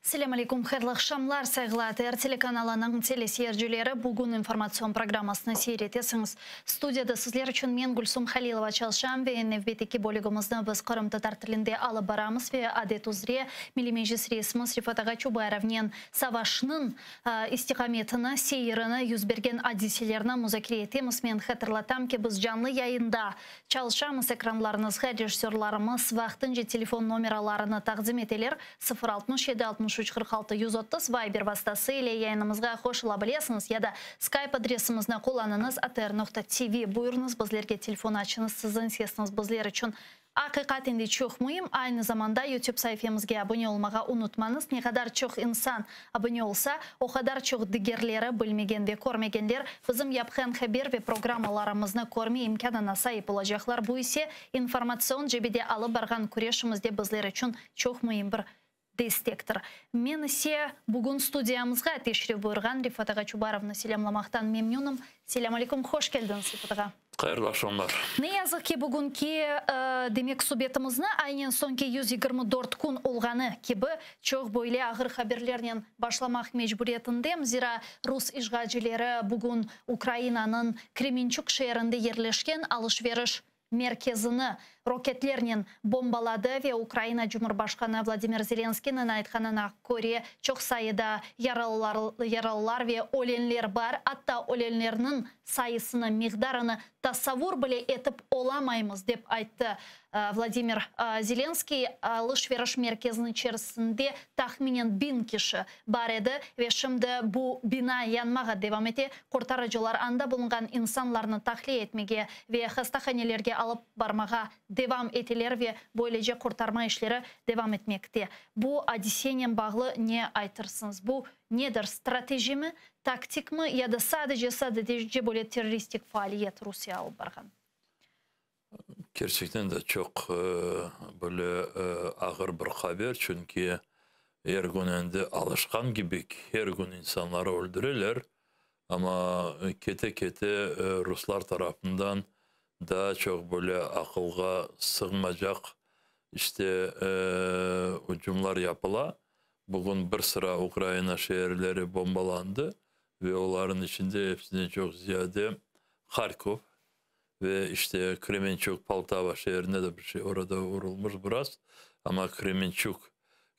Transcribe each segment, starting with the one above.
Selâm aleyküm, hayırlı aqşamlar, sayğılı ATR telekanalınıñ teleseyircileri. Bugün informatsion programmasını seyir etesiñiz. Studiyada sizler içün men, Gülsum Halilova, çalışam ve nevbetteki bölügimizni biz qırımtatar tilinde alıp baramız ve adet üzre Milliy Meclis reisimiz Refat ağa Çubarovnen savaşnıñ istiqametini, seyirini, yüz bergen adiselerni muzakere etemiz. Men hatırlatam ki, biz canlı yayında çalışamız, ekranlarıñızğa rejissörlarımız vaqtınca telefon nomeralarını taqdim eteler, 0 67 63 46 130, Viber vastası ile yayınımızğa qoşula bilesiñiz ya da Skype adresimizni qullanıñız, atr.tv. Buyurıñız, bizlerge telefon açıñız, siziñ sesiñiz bizler içün aqiqaten de çoq müim. Aynı zamanda YouTube saifemizge abone olmağa unutmañız. Ne qadar çoq insan abone olsa, o qadar çoq digerleri, bilmegen ve körmegenler, bizim yapqan haber ve programmalarımıznı körme imkânına saip olacaqlar. Bu ise informatsion cebede alıp barğan küreşimizde bizler içün çoq müim bir destektir. Men ise bugün studiyamızğa teşrif buyurğan Refat ağa Çubarovnı selâmlamaqtan memnünim. Selâm aleyküm, hoş keldiñiz, Refat ağa. Hayırlı aqşamlar. Ne yazıq ki, bugünki, demek, subetimizni aynen soñki 124 kün olğanı kibi çoq böyle ağır haberlernen başlamaq mecburiyetindem. Zira rus işğalcileri bugün Ukrainanıñ Kremençuk şeerinde yerleşken alış-veriş merkezini roketlernen bombaladı ve Ukraina Cumhurbaşqanı Vladimir Zelenskiyniñ aytqanına köre, çoq sayıda yaralılar, yaralılar ve ölenler bar, atta ölenlerniñ sayısını, miqdarını tasavvur bile etip olamaymız, dep ayttı Vladimir Zelenskiy. Alış-veriş merkeziniñ içerisinde tahminen 1000 kişi bar edi ve şimdi bu bina yanmağa devam ete. Qurtarıcılar anda bulunğan insanlarnı tahliye etmege ve hastahanelerge alıp barmağa devam eteler ve böylece qurtarma işleri devam etmekte. Bu adisenen bağlı ne aytırsıñız? Bu nedir, stratejimi, taktikmi ya da sadece böyle terroristik faaliyet Rusiye alıp barğan? Kerçekten de çoq böyle ağır bir haber, çünki er kün endi alışqan kibi her kün insanları öldüreler, amma kete-kete ruslar tarafından daa çoq böyle aqılğa sığmacaq işte ucumlar yapıla. Bugün bir sıra Ukraina şeerleri bombalandı ve olarnıñ içinde episinden çoq ziyade Harkov ve işte Kremençuk, Poltava şeerinde de bir şey orada urulmış biraz. Amma Kremençuk,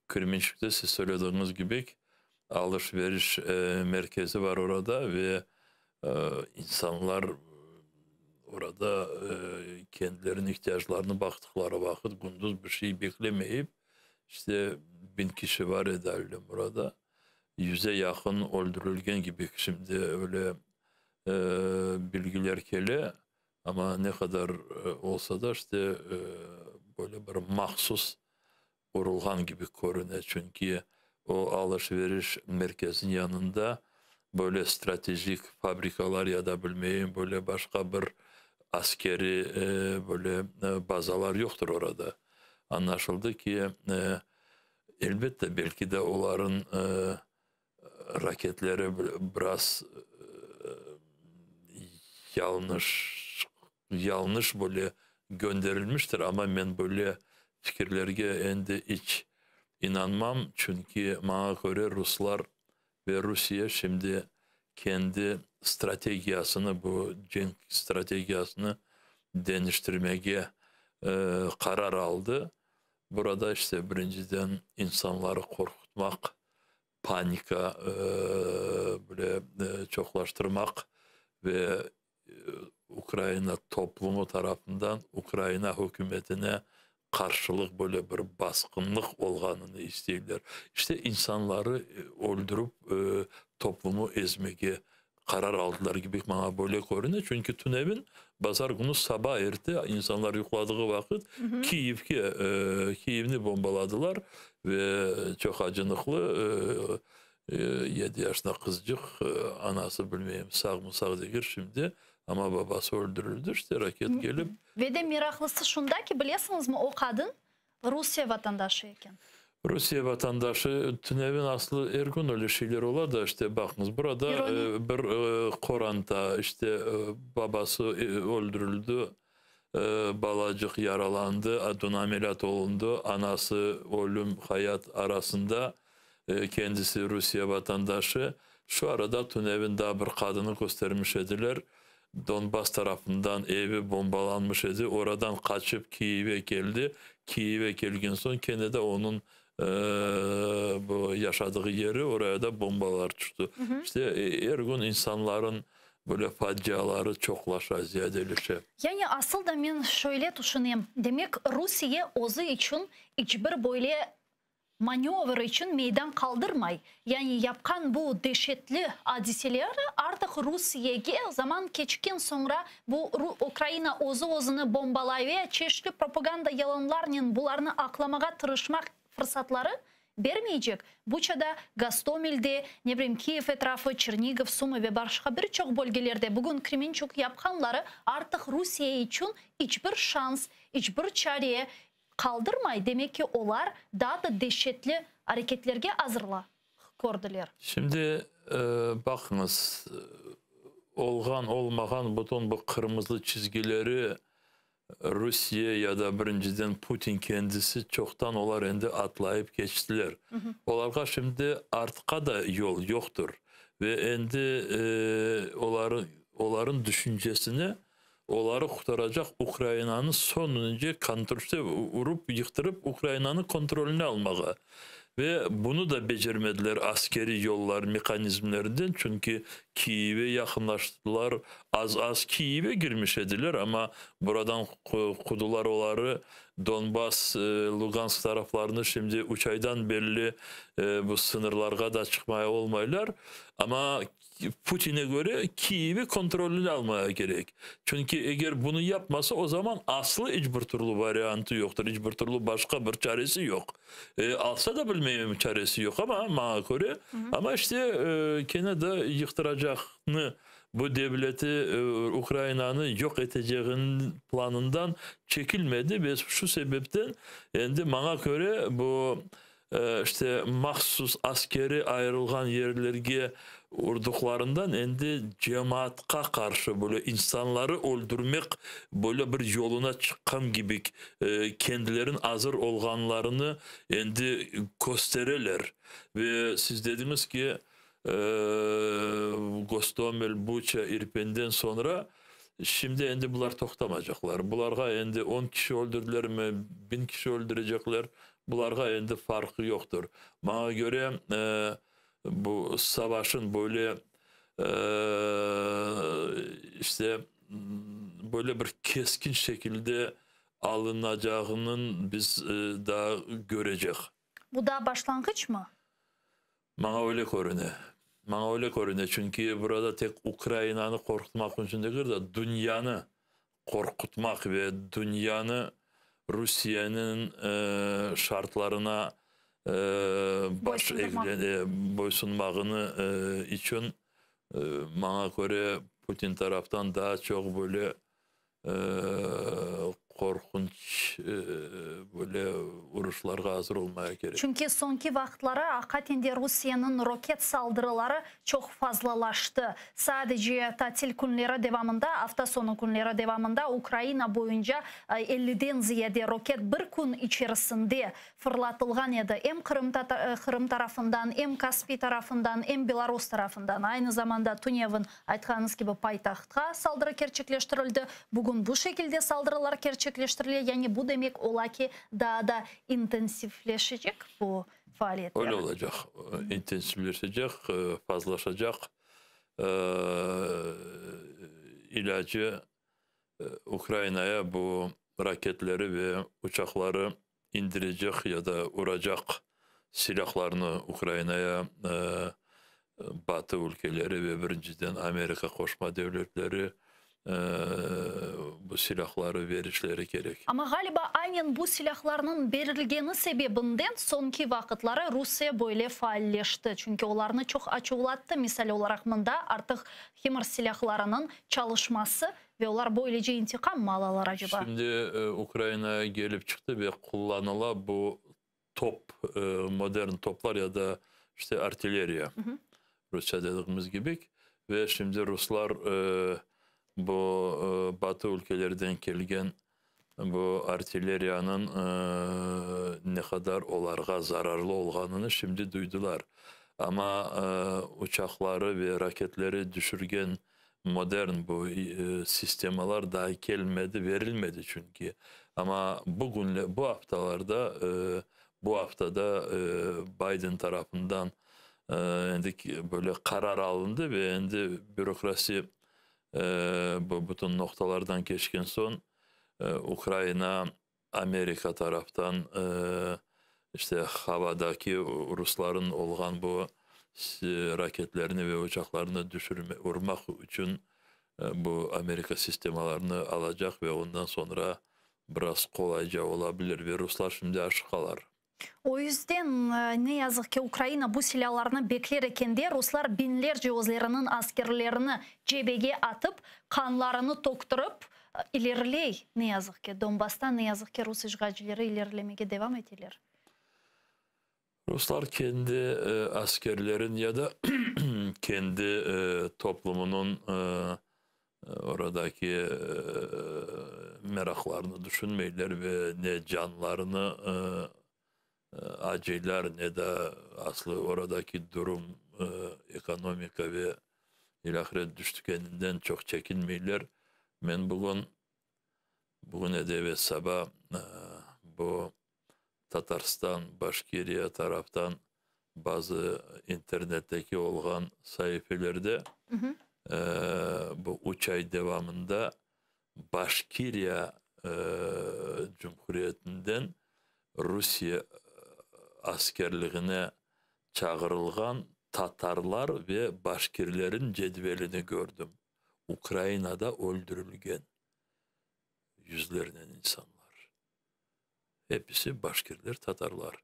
Kremençukta siz söylediğiniz kibi alış-veriş merkezi var orada ve insanlar orada kendileriniñ ihtiyaclarını baqtıqları vaqıt gündüz bir şey beklemeyip, işte 1000 kişi var edi alem orada. 100'e yaqın öldürülgen kibi şimdi öyle bilgiler kele. Amma ne qadar olsa da işte böyle bir mahsus urulğan kibi körüne. Çünki o alış-veriş merkeziniñ yanında böyle stratejik fabrikalar ya da bilmeyim böyle başqa bir askeri böyle bazalar yoqtır orada. Añlaşıldı ki, elbette, belki de olarnıñ raketleri biraz yanlış yanlış böyle gönderilmiştir, amma men böyle fikirlerge endi iç inanmam, çünki maña köre ruslar ve Rusiye şimdi kendi strategiyasını, bu cenk strategiyasını deñiştirmege qarar aldı. Burada işte birinciden insanları qorqutmaq, panika böyle çoqlaştırmaq ve Ukraina toplumı tarafından Ukraina hükümetine qarşılıq böyle bir basqınlıq olğanını isteyler. İşte insanları öldürip toplumu ezmege qarar aldılar kibi maña böyle körüne. Çünki tünevin bazar künü saba erte insanlar yuqladığı vaqıt Kiyevge Kiyevni bombaladılar ve çoq acınıqlı 7 yaşında qızcıq, anası bilmeyim sağmı sağ degil şimdi, amma babası öldürildi işte raket kelip. Ve de meraqlısı şunda ki, bilesiñizmi, o qadın Rusiye vatandaşı eken. Rusiye vatandaşı. Tünevin aslı er kün öyle şeyler ola da, işte baqıñız, burada bir qoranta, işte babası öldürildi, balacıq yaralandı, dün ameliyat olundı, anası ölüm hayat arasında. Kendisi Rusiye vatandaşı. Şu arada tünevin daa bir qadını köstermiş ediler. Donbass tarafından evi bombalanmış edi. Oradan qaçıp Kiyevge keldi. Kiyevge kelgen soñ kene de onıñ bu yaşadığı yeri, oraya da bombalar tüşti. İşte er kün insanların böyle faciaları çoqlaşa, ziyadeleşe. Yani asıl da men şöyle tüşünem, demek Rusiye özü içün iç bir böyle manövr içün meydan qaldırmay. Yani yapqan bu deşetli adiseleri artıq Rusiyege zaman keçken soñra bu Ukraina özü-özüni bombalay ve çeşitli propaganda yalanlarnen bularnı aqlamağa tırışmaq fırsatları bermeycek. Buçada, Gostomelde, ne bileyim, Kiyev etrafı, Çernigov, Sumı ve başqa bir çoq bölgelerde bugün Kremençuk yapqanları artıq Rusiye içün iç bir şans, iç bir çare qaldırmay, demek ki, olar daa da deşetli areketlerge azırla kördiler. Şimdi baqıñız, olğan, olmağan bütün bu qırmızı çizgileri Rusiye ya da birinciden Putin kendisi çoqtan olar endi atlayıp keçtiler. Olarğa şimdi artqa da yol yoqtır ve endi olar, oların düşüncesini oları qurtaracaq Ukrainanı soñunca kontrol, urıp yıqtırıp Ukrainanı kontrolüne almağa. Ve bunı da becermediler askeriy yollar, mehanizmlerinden, çünki Kiyevge yaqınlaştılar, az-az Kiyevge girmiş ediler, amma buradan qudılar oları Donbass, Lugansk taraflarını şimdi 3 aydan belli bu sıñırlarğa da çıqmaya olmaylar. Amma Putin'e göre Kiyev'i kontrolüne almaya gerek. Çünki eger bunı yapmasa o zaman aslı hiç bir türlü variantı yoqtur, hiç bir türlü başqa bir çaresi yoq. Alsa da bilmeyim çaresi yoq ama maña köre. Ama işte kene de yıqtıracaqnı bu devleti Ukrainanı yoq eteceğinin planından çekilmedi ve şu sebepten endi maña köre bu işte mahsus askeri ayrılğan yerlerge urduqlarından endi cemaatqa qarşı böyle insanları öldürmek böyle bir yoluna çıqqan kibi kendilerin azır olğanlarını endi köstereler. Ve siz dediñiz ki, Gostomel, Buça, İrpenden soñra şimdi endi bular toqtamaycaqlar. Bularğa endi 10 kişi öldürdilermi, 1000 kişi öldürecekler, bularğa endi farqı yoqtır. Maña köre bu savaşın böyle işte böyle bir keskin şekilde alınacağının biz daa görecek. Bu da başlanğıç mı? Maña öyle körüne. Maña öyle körüne, çünki burada tek Ukrainanı qorqutmaq içün degil de, dünyanı qorqutmaq ve dünyanı Rusiyeniñ şartlarına baş boysunmağını içün maña köre Putin taraftan daa çoq böyle qorqunç böyle uruşlarğa azır olmaya kerek. Çünki soñki vaqıtları aqiqaten de Rusiyeniñ roket saldırıları çoq fazlalaştı. Sadece tatil künleri devamında, afta soñu künleri devamında Ukraina boyunca 50-den ziyade roket bir kün içerisinde fırlatılğan edi. Em Qırım, Qırım tarafından, em Kaspiy tarafından, em Belarus tarafından. Aynı zamanda tünevin aytqanıñız kibi paytahtqa saldırı kerçekleştirildi. Bugün bu şekilde saldırılar kerçekleştirile. Yani bu demek ola ki daa da intensivleşecek bu faaliyetler. Öyle olacaq. İntensivleşecek, fazlaşacaq. İlâcı Ukrainaya bu raketleri ve uçaqları indirecek ya da uracaq silahlarını Ukrainaya Batı ülkeleri ve birinciden Amerika Qoşma Devletleri bu silahları verişleri kerek. Amma ğaliba aynen bu silahlarnıñ berilgeni sebebinden soñki vaqıtları Rusiye böyle faalleşti. Çünki olarnı çoq açuvlattı. Misal olaraq mında artıq HIMARS silahlarınıñ çalışması ve olar böylece intiqam mı alalar acaba? Şimdi Ukrainaya gelip çıqtı ve qullanıla bu top, modern toplar ya da işte artilleriya, rusça dediğimiz gibi. Ve şimdi ruslar bu Batı ülkelerden kelgen. Bu artilleriyanıñ ne qadar olarğa zararlı olğanını şimdi duydılar. Amma uçaqları ve raketleri düşürgen modern bu sistemalar daa kelmedi, verilmedi çünki. Amma bugünle, bu aftalarda, bu aftada Biden tarafından endi böyle qarar alındı ve endi bürokrasi bu bütün noqtalardan keçken soñ Ukraina Amerika taraftan işte havadaki rusların olğan bu raketlerini ve uçaqlarını düşürme, urmaq içün bu Amerika sistemalarını alacaq ve ondan soñra biraz qolayca olabilir ve ruslar şimdi aşıqalar. O yüzden, ne yazıq ki, Ukraina bu silâlarnı bekler ekende, ruslar biñlerce özleriniñ askerlerini cebege atıp, qanlarını töktürip, ileriley, ne yazıq ki. Donbassta, ne yazıq ki, rus işğalcileri ilerilemege devam eteler. Ruslar kendi askerlerin ya da kendi toplumunıñ oradaki meraqlarını düşünmeyler ve ne canlarını acıylar, ne de aslı oradaki durum, ekonomika ve ilâhre düşkeninden çoq çekinmeyler. Men bugün evet saba bu Tatarstan, Başkiriya taraftan bazı internetteki olğan saifelerde bu 3 ay devamında Başkiriya Cumhuriyetinden Rusiye askerligine çağırılğan tatarlar ve başkirlerin cedvelini gördüm. Ukrainada öldürülgen yüzlernen insanlar. Hepsi başkirler, tatarlar.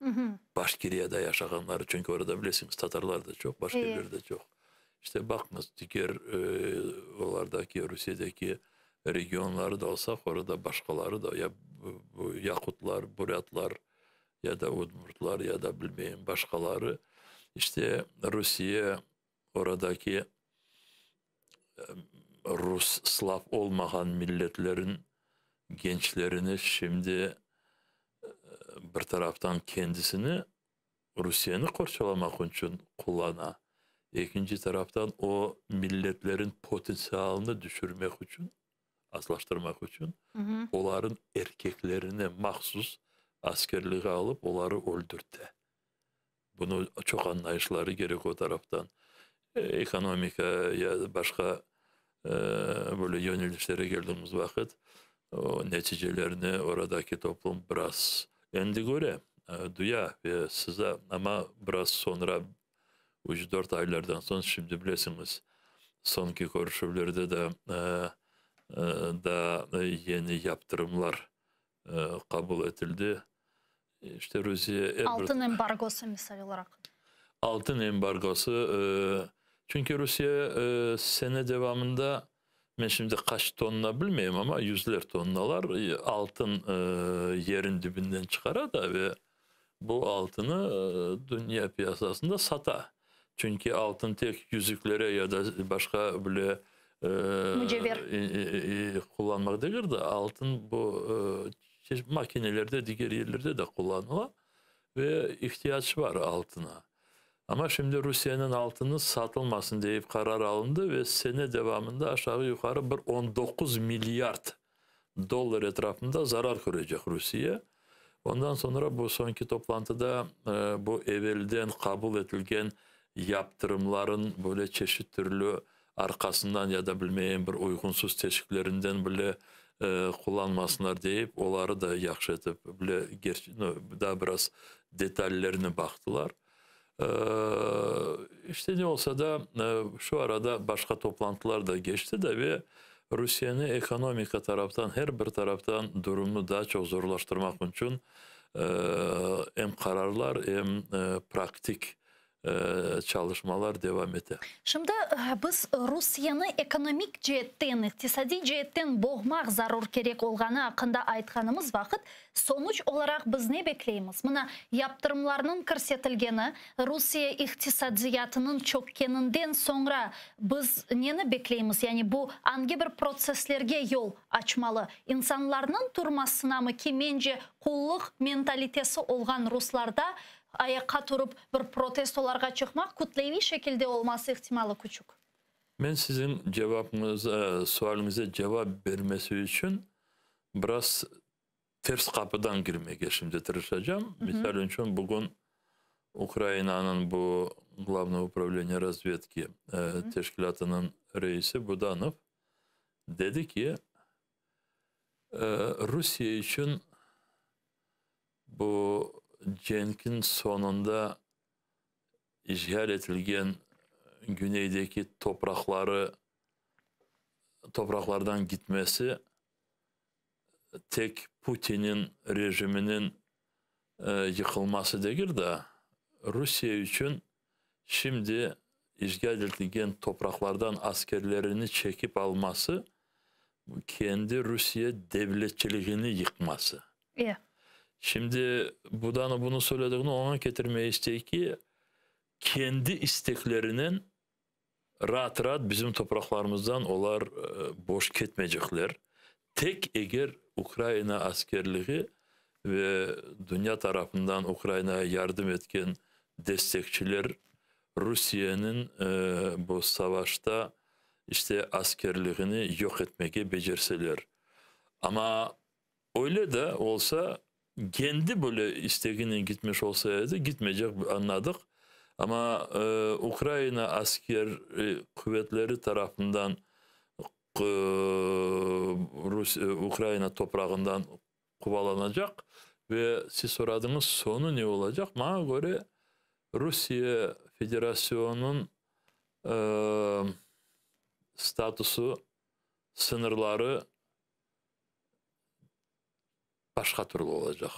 Başkiriyada yaşağanlar, çünki orada bilesiñiz, tatarlar da çoq, başkirler de çoq. İşte baqıñız, diger olardaki, Rusiyedeki regionları da alsaq, orada başqaları da, ya bu yakutlar, burâtlar, ya da udmurtlar, ya da bilmeyim başqaları. İşte Rusiye oradaki rus, slav olmağan milletlerin gençlerini şimdi bir taraftan kendisini, Rusiyeni qorçalamaq içün qullana. Ekinci taraftan o milletlerin potentsialını düşürmek içün, azlaştırmaq içün, oların erkeklerini mahsus askerliğe alıp, oları öldürtti. Bunı çoq anlayışları kerek o taraftan. Ekonomika ya başqa böyle yönelişlere keldiğimiz vaqıt, o neticelerini oradaki toplum biraz endi köre, duya ve sıza, amma biraz soñra 3-4 aylardan soñ, şimdi bilesiñiz, soñki körüşüvlerde de da yeni yaptırımlar qabul etildi. İşte Rusiye er bir Altın embargosı misal olaraq. Altın embargosı, çünki Rusiye sene devamında, men şimdi qaç tonna bilmeyim, amma yüzler tonnalar altın yerin dibinden çıqara da ve bu altını dünya piyasasında sata. Çünki altın tek yüzüklere ya da başqa bile Mücevher. Qullanmaq degil de, altın bu makinelerde, diger yerlerde de qullanıla ve ihtiyac bar altına. Amma şimdi Rusiyeniñ altını satılmasın deyip qarar alındı ve sene devamında aşağı yuqarı bir 19 milliard dollar etrafında zarar körecek Rusiye. Ondan soñra bu soñki toplantıda bu evelden qabul etilgen yaptırımların böyle çeşit türlü arqasından ya da bilmeyim bir uyğunsız teşiklerinden bile qullanmasınlar deyip, oları da yahşı etip bile daa biraz detallerini baqtılar. İşte ne olsa da şu arada başqa toplantılar da keçti de ve Rusiyeni ekonomika taraftan, her bir taraftan durumnı daa çoq zorlaştırmaq içün em qararlar, em praktik. Çalışmalar devam ete. Şimdi biz Rusiyeni ekonomik ceetten, iqtisadiy ceetten boğmaq zarur kerek olğanı aqqında aytqanımız vaqıt, sonuç olaraq biz ne bekleymiz? Mına, yaptırımlarnıñ kirsetilgeni, Rusiye iqtisadiyatınıñ çökkeninden soñra biz neni bekleymiz? Yani bu angi bir protsesslerge yol açmalı? İnsanlarnıñ turmasınamı ki, mence, qullıq mentalitesi olğan ruslarda ayaqqa turıp bir protestolarğa çıqmaq kütleviy şekilde olması ihtimalı küçük. Men siziñ cevapıñıza, sualiñize cevap bermesi içün biraz ters qapıdan kirmege şimdi tırışacağım. Misal içün, bugün Ukrainanıñ bu Glavnoye upravleniye razvedki teşkilâtınıñ reisi Budanov dedi ki, Rusiye içün Bu cenkiñ soñunda işğal etilgen güneydeki topraqları topraqlardan gitmesi tek Putinniñ rejiminiñ yıqılması degil de, Rusiye içün şimdi işğal etilgen topraqlardan askerlerini çekip alması, kendi Rusiye devletçiligini yıqması. Şimdi Budanov bunı söylediğini oña ketirmege istey ki, kendi isteklerinen raat-raat bizim topraqlarımızdan olar boş ketmeycekler. Tek eger Ukraina askerligi ve dünya tarafından Ukrainaya yardım etken destekçiler Rusiyeniñ bu savaşta işte askerligini yoq etmege becerseler. Amma öyle de olsa, kendi böyle isteginen gitmiş olsa edi, gitmeycek añladıq. Amma Ukraina asker quvetleri tarafından Ukraina toprağından quvalanacaq ve siz soradıñız, soñu ne olacaq? Maña köre, Rusiye Federasyonınıñ statusı, sıñırları başqa türlü olacaq,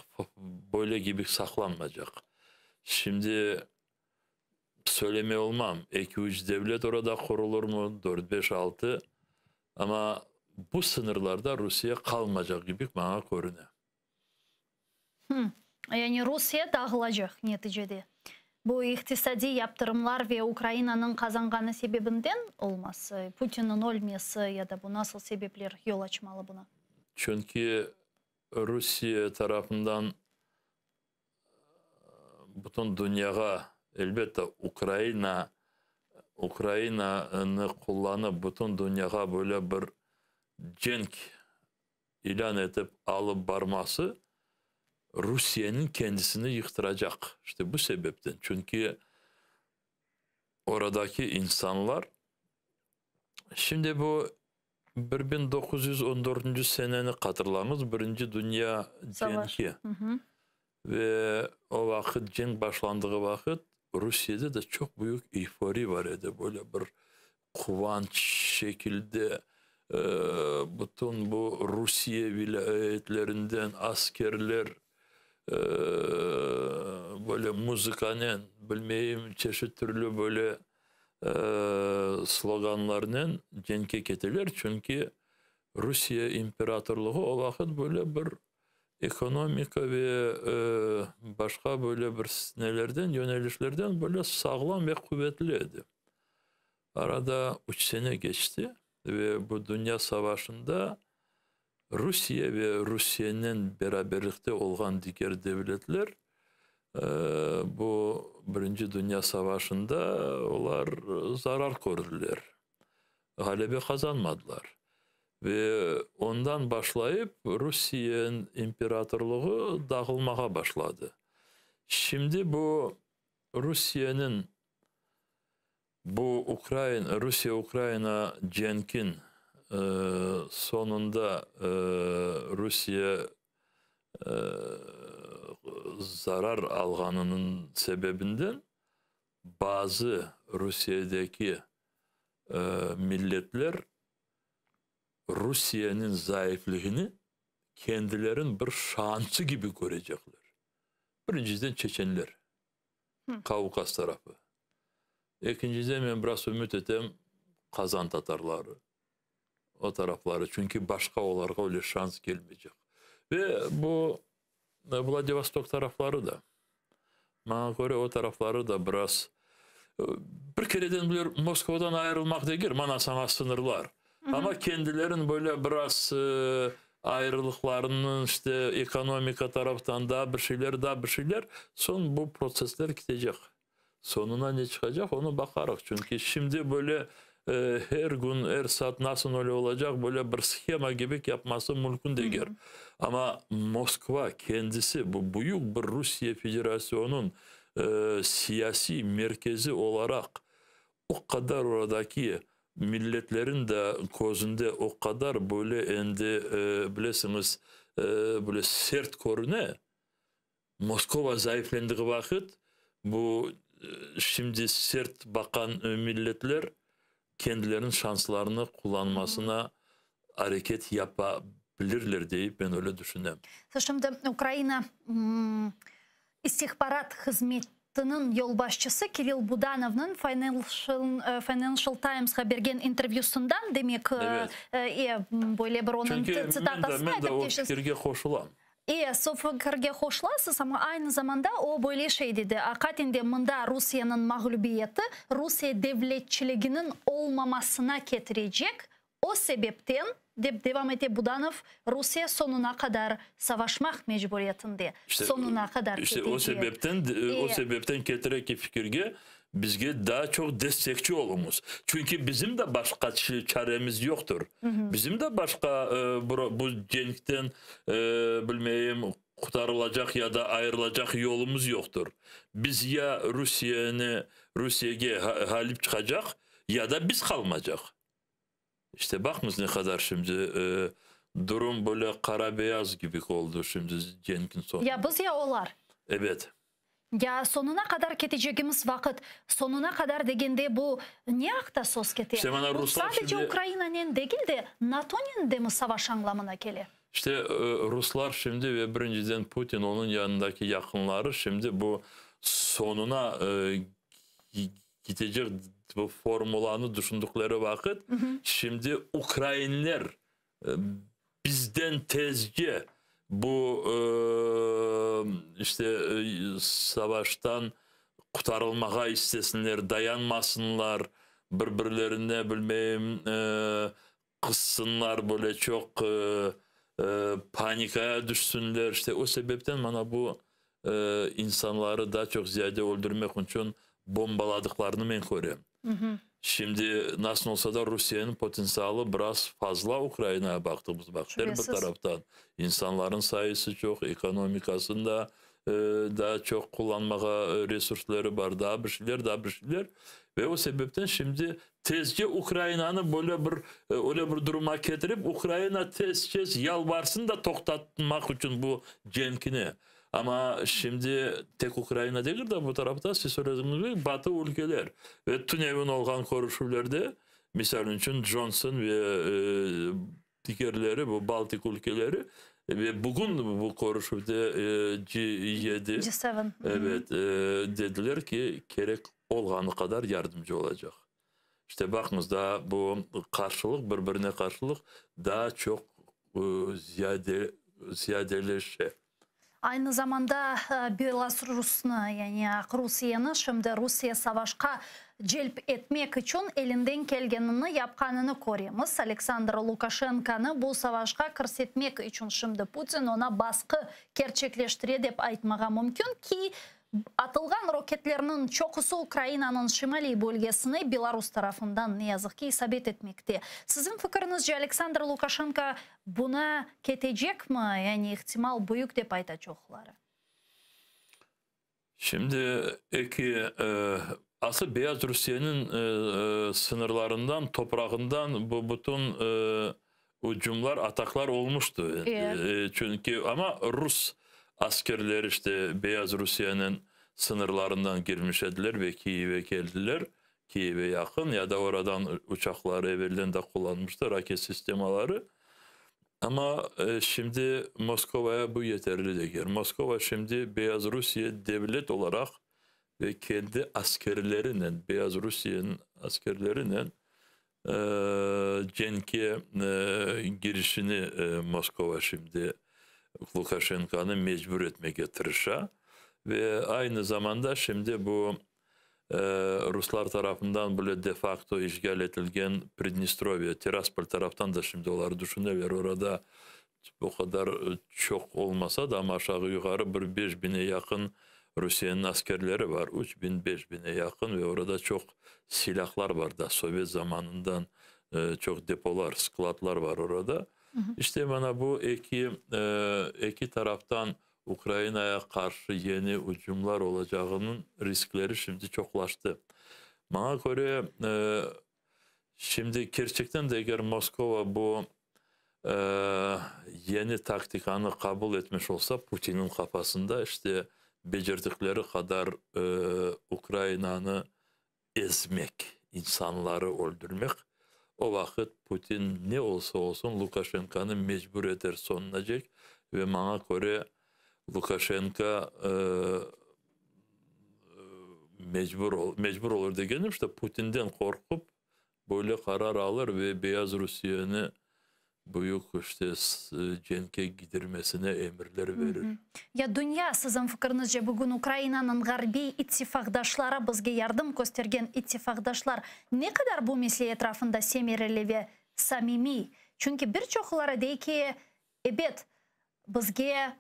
böyle kibi saqlanmaycaq. Şimdi söylemey olmam, eki-üç devlet orada qurulırmı, dört, beş, altı, amma bu sıñırlarda Rusiye qalmaycaq kibi maña körüne. Yani Rusiye dağılacaq neticede. Bu iqtisadiy yaptırımlar ve Ukrainanıñ qazanğanı sebebinden olması, Putinniñ ölmesi ya da bu nasıl sebepler yol açmalı buna? Çünki Rusiye tarafından bütün dünyağa, elbette, Ukraina, Ukrainanı qullanıp bütün dünyağa böyle bir cenk ilân etip alıp barması Rusiyeniñ kendisini yıqtıracaq. İşte bu sebepten, çünki oradaki insanlar, şimdi bu 1914 seneni hatırlañız, Birinci dünya cenki. Ve o vaqıt, cenk başlandığı vaqıt, Rusiyede de çoq büyük eyfori bar edi, böyle bir quvanç şekilde bütün bu Rusiye vilâyetlerinden askerler böyle muzıkanen, bilmeyim, çeşit türlü böyle sloganlarnen cenkke keteler, çünki Rusiye imperatorlığı o vaqıt böyle bir ekonomika ve başqa böyle bir nelerden, yönelişlerden böyle sağlam ve quvetli edi. Arada üç sene keçti ve bu dünya savaşında Rusiye ve Rusiyenen beraberlikte olğan diger devletler bu Birinci Dünya Savaşında olar zarar kördiler, ğalebe qazanmadılar. Ve ondan başlayıp Rusiye imperatorlığı dağılmağa başladı. Şimdi bu Rusiyeniñ Bu Ukrain, Rusiye-Ukraina cenkin soñunda Rusiye zarar alğanınıñ sebebinden bazı Rusiyedeki milletler Rusiyeniñ zayıflığını kendilerin bir şansı kibi körecekler. Birinciden çeçenler, Kaukas tarafı. Ekinciden men biraz ümüt etem Qazan tatarları o tarafları, çünki başqa olarğa öyle şans kelmeycek. Ve bu Vladivostok tarafları da, maña köre o tarafları da biraz bir kereden bilir Moskvadan ayırılmaq degil, mana saña sıñırlar. Amma kendilerin böyle biraz ayrılıqlarınıñ işte ekonomika taraftan daa bir şeyler, daa bir şeyler, soñ bu protsessler ketecek. Soñuna ne çıqacaq, onı baqarıq. Çünki şimdi böyle her kün, er saat nasıl öyle olacaq, böyle bir shema kibi yapması mümkün degil. Amma Moskva kendisi bu büyük bir Rusiye Federasyonıñ siyasiy merkezi olaraq o qadar oradaki milletlerin de közünde o qadar böyle endi bilesiñiz böyle sert körüne. Moskova zayıflendiği vaqıt bu şimdi sert baqan milletler kendileriniñ şanslarını qullanmasına areket yapa bilirler deyip men öyle düşünem. Şimdi Ukraina istihbarat hızmetiniñ yolbaşçısı Kirill Budanovnıñ Financial Timesqa bergen intervyüsından, demek, böyle bir onıñ tsitatasını aytıp. Çünki men de o fikirge qoşulam. O fikirge qoşulasız, amma aynı zamanda o böyle şey dedi: Aqiqaten de mında Rusiyeniñ mağlübiyeti Rusiye devletçiliginiñ olmamasına ketirecek, o sebepten, dep devam ete Budanov, Rusiye soñuna qadar savaşmaq mecburiyetinde, soñuna qadar İşte o sebepten ketire ki fikirge bizge daa çoq destekçi oluñız. Çünki bizim de başqa çaremiz yoqtır. Bizim de başqa bu cenkten bilmeyim qurtarılacaq ya da ayırılacaq yolumuz yoqtır. Biz ya Rusiyeni Rusiyege ğalip çıqacaq ya da biz qalmaycaq. İşte baqıñız ne qadar şimdi durum böyle qara beyaz kibi oldı şimdi cenkiñ soñu. Ya biz ya olar. Evet. Ya soñuna qadar ketecegimiz vaqıt, soñuna qadar degende bu ne aqta söz kete? İşte mana Bu ruslar sadece şimdi Ukrainanen degil de NATOnen de mi savaş añlamına kele? İşte ruslar şimdi ve birinciden Putin, onıñ yanındaki yaqınları şimdi bu soñuna ketecek bu formulanı düşündikleri vaqıt şimdi ukrainler bizden tezce bu işte savaştan qurtarılmağa istesinler, dayanmasınlar, bir-birlerine bilmeyim qızsınlar, böyle çoq panikaya tüşsünler. İşte o sebepten mana bu insanları daa çoq ziyade öldürmek içün bombaladıqlarını men körem. Şimdi nasıl olsa da Rusiyeniñ potentsialı biraz fazla Ukrainağa baqtığımız vaqıt. Er bir Şübesiz. taraftan insanların sayısı çoq, ekonomikasında daa çoq qullanmağa resursları bar, daa bir şeyler, daa bir şeyler. Ve o sebepten şimdi tezce Ukrainanı böyle bir öyle bir duruma ketirip, Ukraina tez tez yalvarsın da toqtatmaq içün bu cenkini. Amma şimdi tek Ukraina degil de bu tarafta siz söylediğiniz gibi Batı ülkeler ve tünevin olğan körüşüvlerde misal içün Johnson ve digerleri bu Baltik ülkeleri ve bugün bu körüşüvde G7 G7. Evet, dediler ki kerek olğanı qadar yardımcı olacaq. İşte baqıñız da bu qarşılıq bir-birine qarşılıq daa çoq ziyadeleşe. Aynı zamanda Belarusnı, yani Rusiyeni şimdi Rusiye savaşqa celp etmek içün elinden kelgenini yapqanını köremiz. Aleksandr Lukaşenkonı bu savaşqa kirsetmek içün şimdi Putin oña basqı kerçekleştire dep aytmağa mümkün ki, atılğan roketlerniñ çoqusı Ukrainanıñ şimaliy bölgesine Belarus tarafından ne yazıq ki isabet etmekte. Siziñ fikiriñizce Aleksandr Lukaşenko buña ketecek mi? Yani ihtimal büyük dep ayta çoqları. Şimdi eki asıl Beyaz Rusiyeniñ sıñırlarından, toprağından bu bütün ucumlar, ataklar olmuştu. Çünki amma Rus askerleri işte Beyaz Rusiyeniñ sıñırlarından girmiş ediler ve Kiyevge keldiler. Kiyevge yaqın ya da oradan uçaqları evelden de qullanmıştı, raket sistemaları. Amma şimdi Moskovaya bu yeterli degil. Moskova şimdi Beyaz Rusiye devlet olaraq. Ve kendi askerlerinen, Beyaz Rusiyeniñ askerlerinen cenkke girişini Moskova şimdi Lukaşenkonı mecbur etmege tırışa. Ve aynı zamanda şimdi bu ruslar tarafından böyle de-fakto işğal etilgen Pridnestrovye, Tiraspol taraftan da şimdi olar düşüneler, orada o qadar çoq olmasa da, amma aşağı-yuqarı bir 5000-e yaqın Rusiyeniñ askerleri bar, 3000, 5000-e yaqın ve orada çoq silâhlar bar da, sovet zamanından çoq depolar, skladlar bar orada. İşte mana bu eki taraftan Ukrainaya qarşı yeni ücümlar olacağınıñ riskleri şimdi çoqlaştı. Maña köre, şimdi kerçekten de eger Moskova bu yeni taktikanı qabul etmiş olsa, Putinniñ qafasında işte becerdikleri qadar Ukrainanı ezmek, insanları öldürmek, o vaqıt Putin ne olsa olsun Lukaşenkonı mecbur eter soñunacek ve maña köre Lukaşenko mecbur mecbur olur degenim, işte Putinden qorqup böyle qarar alır ve Beyaz Rusiyeni büyük işte cenkke gidirmesine emirler verir. Ya dünya, siziñ fikiriñizce, bugün Ukrainanıñ ğarbiy ittifaqdaşları, bizge yardım köstergen ittifaqdaşlar ne qadar bu mesele etrafında semereli ve samimiy? Çünki bir çoqları dey ki, ebet, bizge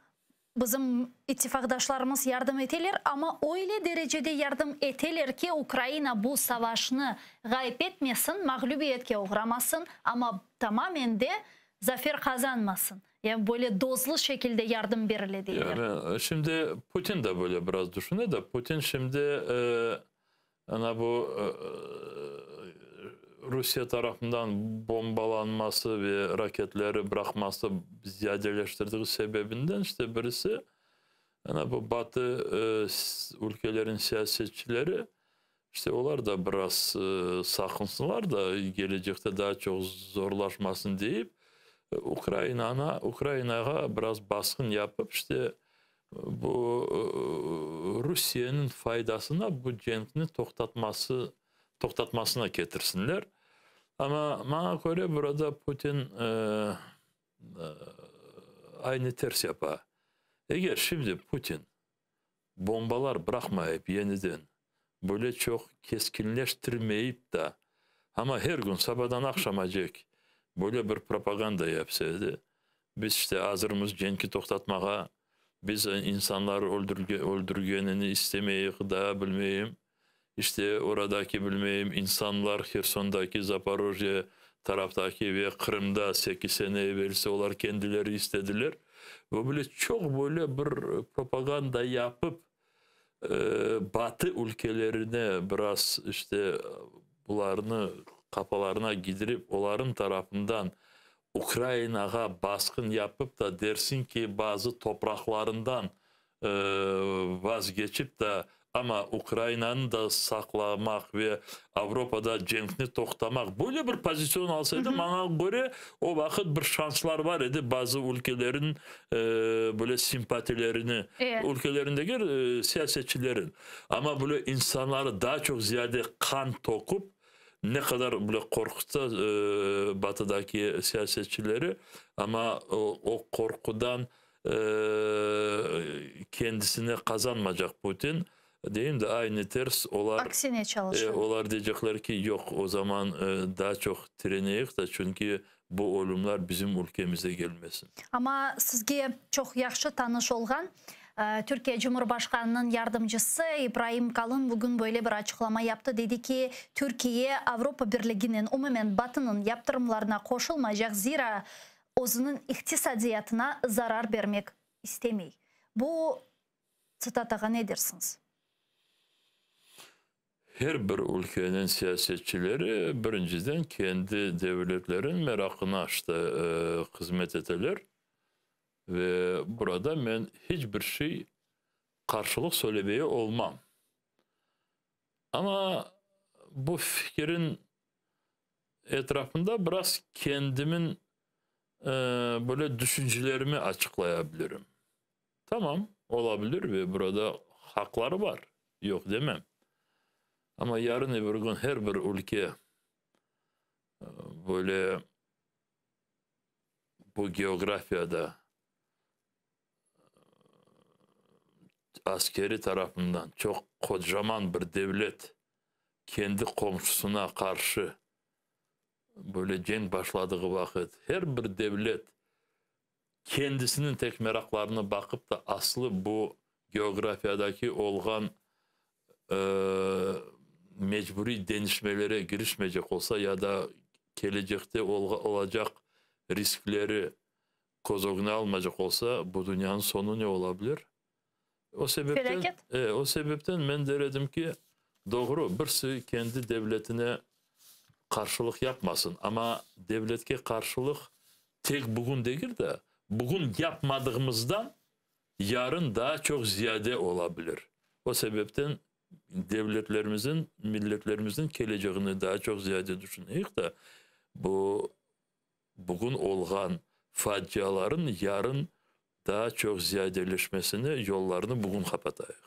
bizim ittifaqdaşlarımız yardım eteler, amma öyle derecede yardım eteler ki, Ukraina bu savaşnı ğayıp etmesin, mağlübiyetke oğramasın, amma tamamen de zafer qazanmasın. Yani böyle dozlı şekilde yardım berile deyler. Yani şimdi Putin de böyle biraz düşüne de, Putin şimdi ana bu Rusiye tarafından bombalanması ve raketleri bıraqması ziyadeleştirdiği sebebinden işte birisi ana bu Batı ülkelerin siyasetçileri işte olar da biraz saqınsınlar da gelecekte daha çoq zorlaşmasın deyip Ukrainağa biraz basqın yapıp işte bu Rusiyeniñ faydasına bu cenkni toqtatması toqtatmasına ketirsinler. Amma maña köre burada Putin aynı ters yapa. Eger şimdi Putin bombalar bıraqmayıp yeniden böyle çoq keskinleştirmeyip da, amma her kün sabadan aqşamacek böyle bir propaganda yapsa edi, biz işte azırmız cenki toqtatmağa, biz insanlar öldürgenini istemeyik da bilmeyim, işte oradaki bilmeyim insanlar Hersondaki, Zaporojye taraftaki ve Qırımda 8 sene evelsi olar kendileri istediler. Ve böyle çoq böyle bir propaganda yapıp Batı ülkelerine biraz işte bularnı qafalarına gidirip olarnıñ tarafından Ukrainağa basqın yapıp da dersin ki bazı topraqlarından vazgeçip de amma Ukrainanı da saqlamaq ve Avropada cenkni toqtamaq böyle bir pozitsion alsa edi, maña köre o vaqıt bir şanslar bar edi bazı ülkelerin böyle simpatilerini, ülkelerin degil, siyasetçilerin. Amma böyle insanları daa çoq ziyade qan töküp, ne qadar böyle qorqutsa Batıdaki siyasetçileri, amma o qorqudan kendisine qazanmacaq Putin, deyim de, aynı ters olar Aksine çalışır. Olar deycekler ki, yoq, o zaman daa çoq tireneyik da, çünki bu ölümler bizim ülkemize gelmesin. Amma sizge çoq yahşı tanış olğan Türkiye Cumhurbaşqanınıñ yardımcısı İbrahim Kalın bugün böyle bir açıqlama yaptı, dedi ki, Türkiye Avropa Birliginen, umumen Batınıñ yaptırımlarına qoşulmaycaq, zira özüniñ iqtisadiyatına zarar bermek istemey. Bu tsitatağa ne dersiñiz? Her bir ülkeniñ siyasetçileri birinciden kendi devletleriniñ meraqına işte hızmet eteler ve burada men hiç bir şey qarşılıq söylemeye olmam. Amma bu fikirin etrafında biraz kendimin böyle düşüncelerimi açıqlaya bilirim. Tamam, olabilir ve burada haqları bar. Yoq demem. Amma yarın öbür kün her bir ülke böyle bu geografiyada askeri tarafından çoq qocaman bir devlet kendi qomşusına qarşı böyle cenk başladığı vaqıt her bir devlet kendisiniñ tek meraqlarına baqıp da aslı bu geografiyadaki olğan mecburiy deñişmelere girişmeycek olsa ya da kelecekte olacaq riskleri köz ögüne almaycaq olsa, bu dünyanıñ soñu ne ola bilir? O sebepten, o sebepten men der edim ki, doğru, birisi kendi devletine qarşılıq yapmasın, amma devletke qarşılıq tek bugün degil de, bugün yapmadığımızdan yarın daa çoq ziyade ola bilir. O sebepten devletlerimizniñ, milletlerimizniñ kelecegini daa çoq ziyade düşüneyik de, bu bugün olğan faciaların yarın daa çoq ziyadeleşmesine yollarını bugün qapatayıq.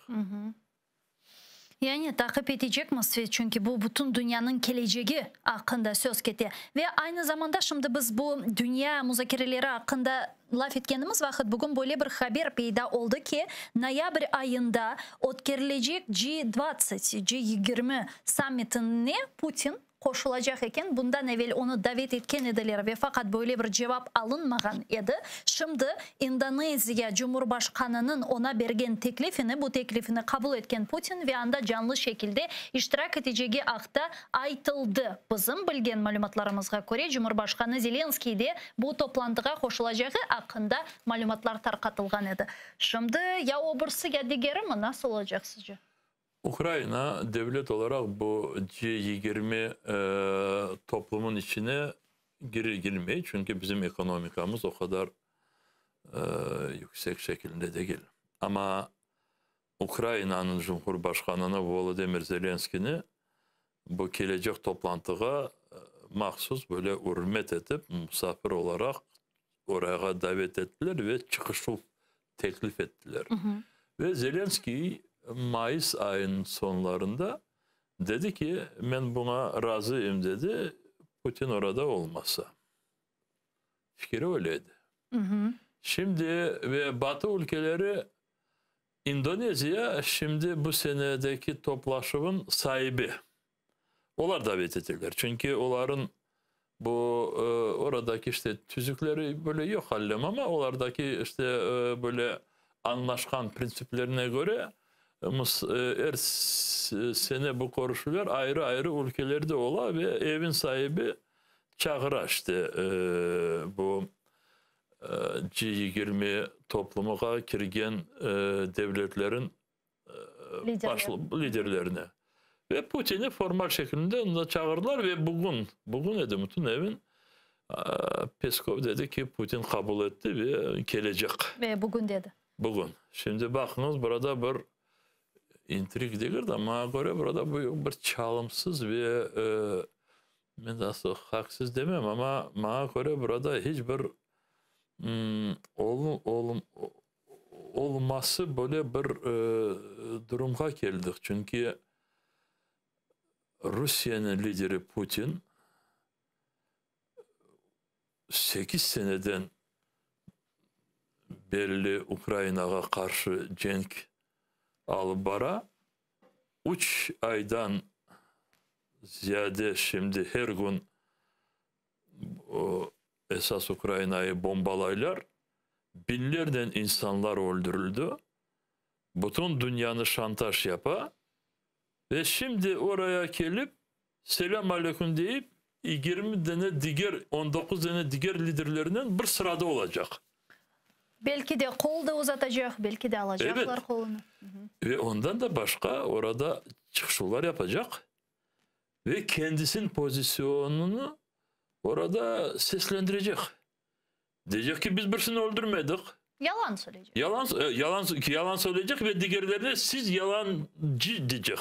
Yani taqip etecekmiz, çünki bu bütün dünyanıñ kelecegi aqqında söz kete. Ve aynı zamanda şimdi biz bu dünya muzakereleri aqqında laf etkenimiz vaqıt bugün böyle bir haber peyda oldı ki, noyabr ayında ötkerilecek G20, G20 sammitine Putin qoşulacaq eken. Bundan evel onı davet etken ediler ve faqat böyle bir cevap alınmağan edi. Şimdi İndoneziya Cumhurbaşqanınıñ oña bergen teklifini, bu teklifini qabul etken Putin ve anda canlı şekilde iştirak etecegi aqta aytıldı. Bizim bilgen malümatlarımızğa köre, Cumhurbaşqanı Zelenskiy de bu toplantığa qoşulacağı aqqında malümatlar tarqatılğan edi. Şimdi ya o birisi, ya digeri mi? Nasıl olacaq sizce? Ukraina devlet olaraq bu G 20 toplumın içine girir girmey, çünki bizim ekonomikamız o qadar yüksek şekilde degil. Amma Ukrainanıñ Cumhurbaşqanını Volodımır Zelenskıynı bu kelecek toplantığa mahsus böyle ürmet etip, musafir olaraq orayğa davet ettiler ve çıqışuv teklif ettiler. Ve Zelenskiy mayıs ayınıñ soñlarında dedi ki, men buña razıyım, dedi, Putin orada olmasa. Fikiri öyle edi. Şimdi ve Batı ülkeleri İndoneziya şimdi bu senedeki toplaşuvın saibi. Olar davet eteler. Çünki olarıñ bu oradaki işte tüzükleri böyle yoq allem, amma olardaki işte böyle añlaşqan printsiplerine köre er sene bu körüşüvler ayrı-ayrı ülkelerde ola ve evin saibi çağıra işte bu G 20 toplumığa kirgen devletlerin liderlerini. Ve Putin'i formal şekilde çağırdılar ve bugün, bugün edi bütün evin Peskov dedi ki, Putin qabul etti ve kelecek. Ve bugün dedi. Bugün. Şimdi baqıñız, burada bir intrig degil de, maña köre, burada büyük bir çalımsız ve men asıl haqsız demem, amma maña köre, burada hiç bir olum, olması böyle bir durumğa keldik. Çünki Rusiyeniñ lideri Putin 8 seneden belli Ukrainağa qarşı cenk alıp bara. 3 aydan ziyade şimdi her gün o, esas Ukrainayı bombalaylar. Binlernen insanlar öldürüldü. Bütün dünyanı şantaj yapa. Ve şimdi oraya kelip selam aleyküm deyip 20 dane diger 19 dane diger liderlerinen bir sırada olacaq. Belki de qol da uzatacaq, belki de alacaqlar Evet. qolunı. Ve ondan da başqa orada çıqışlar yapacaq ve kendisinin pozisyonunu orada seslendirecek. Diyecek ki biz birisini öldürmedik. Yalan söyleyecek. Yalan yalan yalan söyleyecek ve digerlerine siz yalancı diyecek.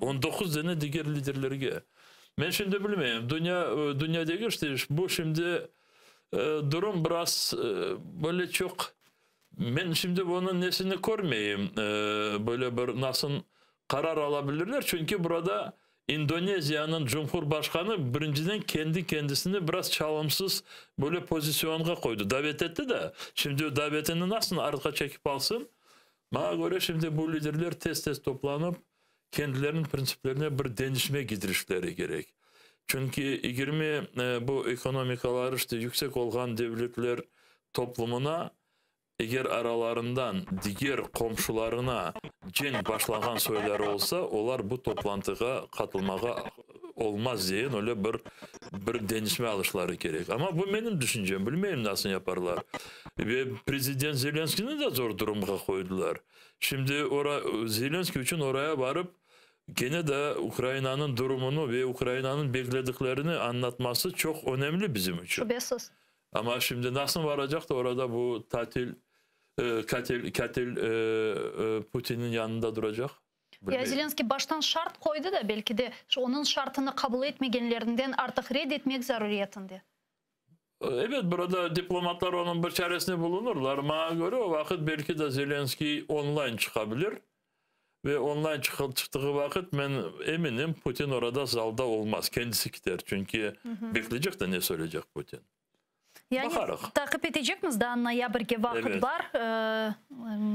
19 tane diger liderlerge. Men şimdi bilmeyim. Dünya dünya degil işte bu şimdi durum biraz böyle çoq men şimdi bunıñ nesini körmeyim. Böyle bir nasıl. qarar alabilirler, çünki burada İndoneziyanıñ cumhurbaşqanı birinciden kendi kendisini biraz çalımsız böyle pozisyonğa qoydı. Davet etti de, şimdi davetini nasıl artqa çekip alsın? Maña köre, şimdi bu liderler tez-tez toplanıp, kendileriniñ printsiplerine bir deñişme kidirişleri kerek. Çünki 20 bu ekonomikaları işte yüksek olğan devletler toplumına Eger aralarından diger qomşularına cenk başlağan soyları olsa, olar bu toplantığa qatılmağa olmaz deyen öyle bir bir deñişme alışları kerek. Amma bu menim düşüncem, bilmeyim nasıl yaparlar. Ve prezident Zelenskıynı da zor durumğa qoydılar. Şimdi ora Zelenskıy içün oraya barıp kene de Ukrainanıñ durumını ve Ukrainanıñ beklediklerini añlatması çoq önemli bizim içün. Şübesiz. Amma şimdi nasıl varacaq da orada bu tatil, katil, katil Putinniñ yanında duracaq? Ya Bilmeyim. Zelenskıy baştan şart qoydı da, belki de onıñ şartını qabul etmegenlerinden artıq red etmek zaruriyetinde. Ebet, burada diplomatlar onıñ bir çaresini bulunırlar. Maña köre, o vaqıt belki de Zelenskıy online çıqa bilir. Ve online çıqtığı vaqıt, men eminim, Putin orada zalda olmaz, kendisi kiter. Çünki bekleycek de ne söyleycek Putin. Yani Baqarıq. taqip etecekmiz, daa noyabrge vaqıt bar,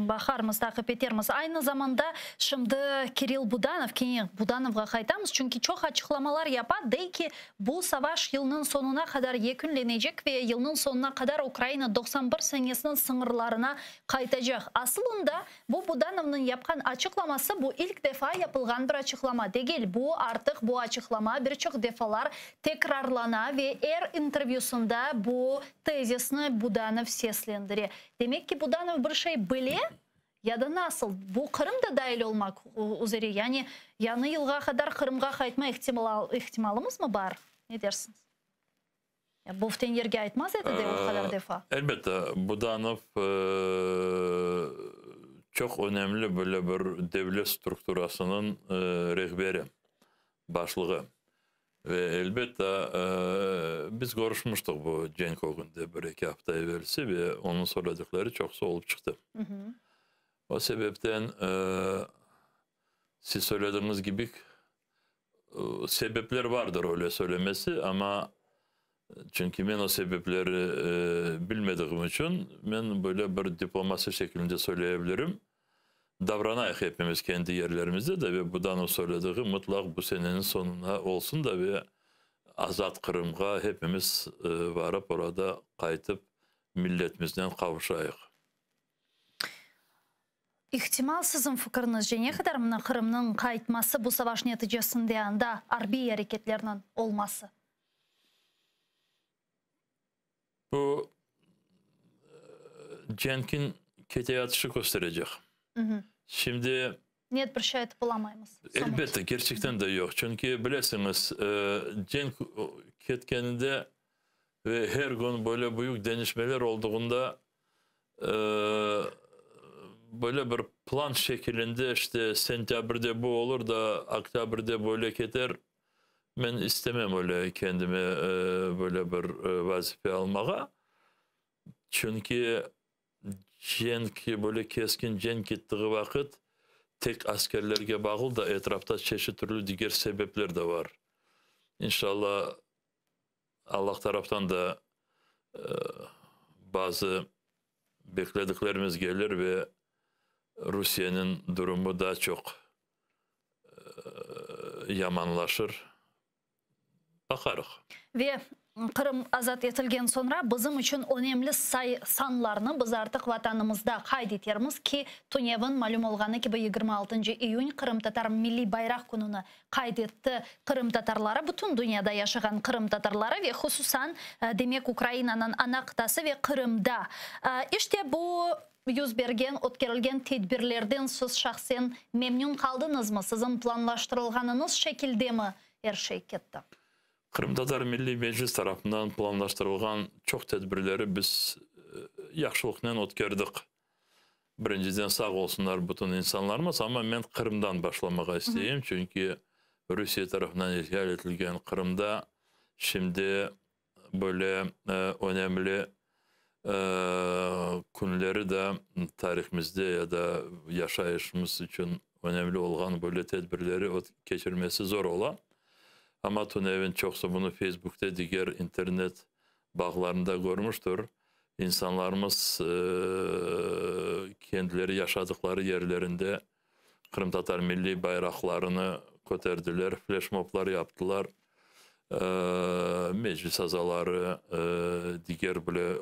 baqarmız, taqip etermiz. Aynı zamanda şimdi Kirill Budanov, kene Budanovğa qaytamız, çünki çoq açıqlamalar yapa, dey ki, bu savaş yılnıñ soñuna qadar yekünlenecek ve yılnıñ soñuna qadar Ukraina 91 senesiniñ sıñırlarına qaytacaq. Asılında, Bu Budanovnıñ yapqan açıqlaması bu ilk defa yapılğan bir açıqlama degil. Bu artıq bu açıqlama bir çoq defalar tekrarlana ve er intervyusında bu tezisni Budanov seslendire. Demek ki, Budanov bir şey bile ya da nasıl? Bu Qırım da dail olmaq üzere, yani yañı yılğa qadar Qırımğa qaytma ihtimalımızmı bar? Ne dersiñiz? Ya boften yerge aytmaz edi de o qadar defa. Elbette, Budanov çoq önemli böyle bir devlet strukturasınıñ rehberi, başlığı. Ve elbette, biz körüşmüştik bu cenk ögünde bir-eki afta evelsi ve onıñ söyledikleri çoqusı olıp çıqtı. O sebepten, siz söylediğiñiz kibi, Sebepler vardır öyle söylemesi, amma çünki men o sebepleri bilmediğim içün men böyle bir diplomasi şeklinde söyleyebilirim. Davranayıq hepimiz kendi yerlerimizde de ve Budanov söylediği mıtlaq bu seneniñ soñuna olsun da ve azat Qırımğa hepimiz varıp orada qaytıp milletimiznen qavuşayıq. İhtimal, siziñ fikiriñizce, ne qadar mına Qırımnıñ qaytması bu savaş neticesinde anda arbiy areketlerniñ olması? Bu cenkiñ keteyatışını kösterecek. Şimdi. Net bir şey aytıp olamaymız. Elbette, kerçekten de yoq. Çünki bilesiñiz, cenk ketkeninde ve her kün böyle büyük deñişmeler olduğunda böyle bir plan şekilinde, işte, sentâbrde bu olur da, oktâbrde böyle keter, men istemem öyle kendime böyle bir vazife almağa. Çünki cenk, böyle keskin cenk kettiği vaqıt tek askerlerge bağlı da, etrafta çeşit türlü diger sebepler de bar. İnşallah, Allah taraftan da bazı beklediklerimiz gelir ve Rusiyeniñ durumu daa çoq yamanlaşır. Baqarıq. Ve Qırım azat etilgen soñra bizim içün önemli say sanlarnı biz artıq Vatanımızda qayd etermiz ki, tünevin, malüm olğanı kibi, 26 iyün Qırımtatar Milliy Bayraq Kününi qayd etti qırımtatarları, bütün dünyada yaşağan qırımtatarları ve hususan, demek, Ukrainanıñ ana qıtası ve Qırımda. İşte, bu yüz bergen, ötkerilgen tedbirlerden siz şahsen memnün qaldıñızmı? Siziñ planlaştırılğanıñız şekildemi er şey ketti? Qırımtatar Milliy Meclis tarafından planlaştırılğan çoq tedbirleri biz yahşılıqnen ötkerdik. Birinciden sağ olsunlar bütün insanlarımız, amma men Qırımdan başlamağa isteyim, çünki Rusiye tarafından işğal etilgen Qırımda şimdi böyle önemli künleri de tarihimizde ya da yaşayışımız içün. önemli olğan böyle tedbirleri keçirmesi zor ola. Amma tünevin çoqusı bunı Feysbukte, diger internet bağlarında körmüştir. İnsanlarımız kendileri yaşadıqları yerlerinde qırımtatar milliy bayraqlarını köterdiler, fleşmoblar yaptılar. Meclis azaları, diger böyle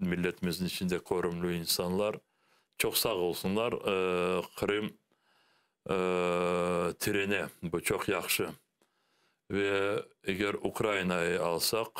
milletimizniñ içinde körümli insanlar çoq sağ olsunlar. Qırım tirene, bu çoq yahşı. Ve eger Ukrainayı alsaq,